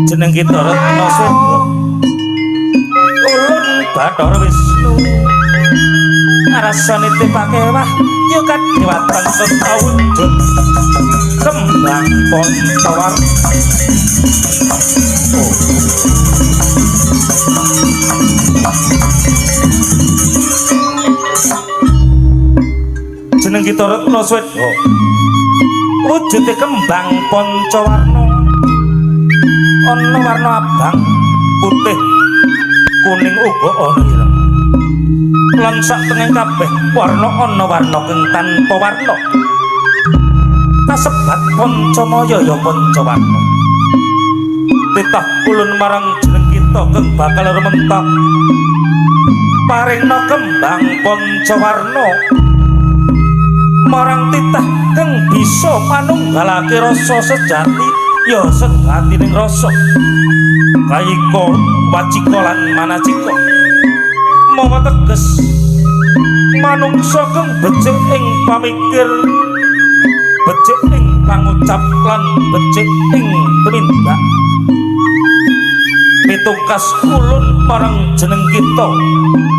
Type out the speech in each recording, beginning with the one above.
Jeneng kita Retna Sweda, ulun Bathara Wisnu. Rasane tepake wahyu kadewatan kawujud kembang pancawarna. Oh. Jeneng kita Retna Sweda, wujude kembang pancawarna, ana warna abang, putih, kuning uga ana ireng. Lan sak tengah kabeh warna ana warna kang tanpa warna. Kasebat pancamaya ya pancawarna. Titah ulun marang jeneng kita kang bakal rumentak paringna kembang pancawarna marang titah kang bisa manunggalake rasa sejati ya sejatining rasa kayika wacika lan manacika, mawa teges manungsa kang becik ing pamikir, becik ing pangucap lan becik ing tumindak. Pitungkas ulun marang jeneng kita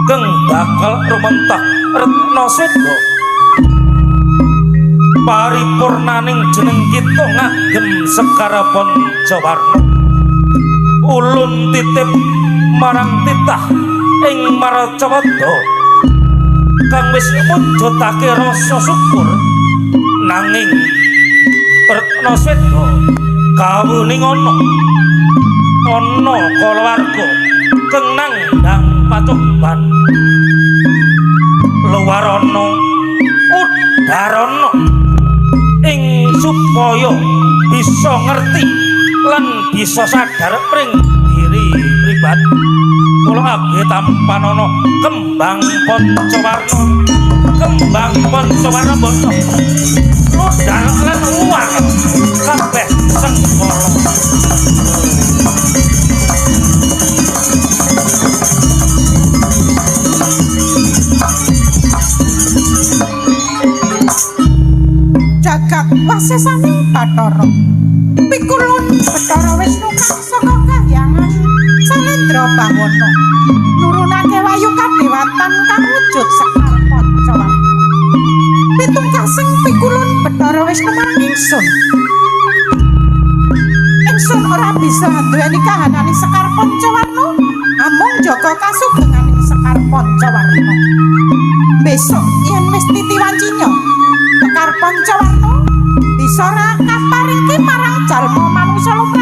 kang bakal rumentah Retna Sweda, paripurnaning jeneng kita ngagem sekara pancawarna. Ulun titip marang titah ing Maracawada kang wis mujudake rasa syukur, nanging Retna Sweda kawuning ana ana kalawarga kang nandhang pacoban luwarana udarana ing supaya bisa ngerti lan bisa sadar pring diri pribadi. Kula age tampanana kembang pancawarna, kembang pancawarna basa ludar lan uwar kabeh sengkala. Jagat wasesaning Bathara. Pikulun Bathara Wisnu kang saka kahyangan Salendra Bawana nurunake wahyu kadewatan kang wujud sekar pancawarna. Pitungkasing pikulun Bathara Wisnu marang ingsun. Ingsun ora bisa nduweni kahanane sekar pancawarna, amung jaga kasugenganing sekar pancawarna. Besok yen wis titi wancinya, sekar pancawarna bisa ora kaparingke marang jalma manungsa lumrah.